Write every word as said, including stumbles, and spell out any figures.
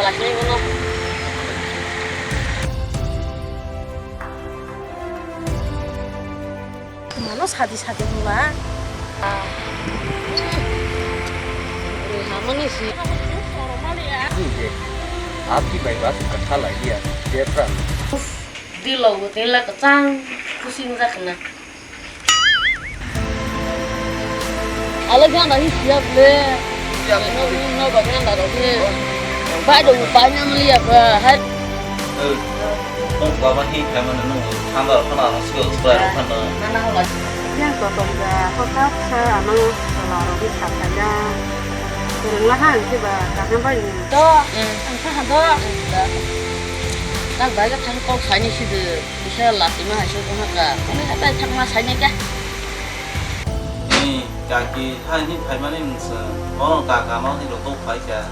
Mano sadi sadi wngla. Hamani si. Ni je. Api bai bas kata lai dia. Dia pra. Dilo tela kachang kusing jakna. Ala gana hi siya ble. Siya ble. No, no, ba gana ro hi. Ba do ba nyam liya ba. Hai. Tong baba hi kama no no. Thanda khana no skill spray khana. Nana hola. Yang to tong ga hotak sa ano la ro hi kata ya. Kurang lahan si ba kata ba ni. To. Ang sa ha do. Tak ba ga thang kok sai ni si de. Bisa lati ma hai se ko ha ka. Ani ha tai thang ma sai ni ka. Ni kaki hai ni phai mani mungsa. Ono kaka no ni ro to phai ka.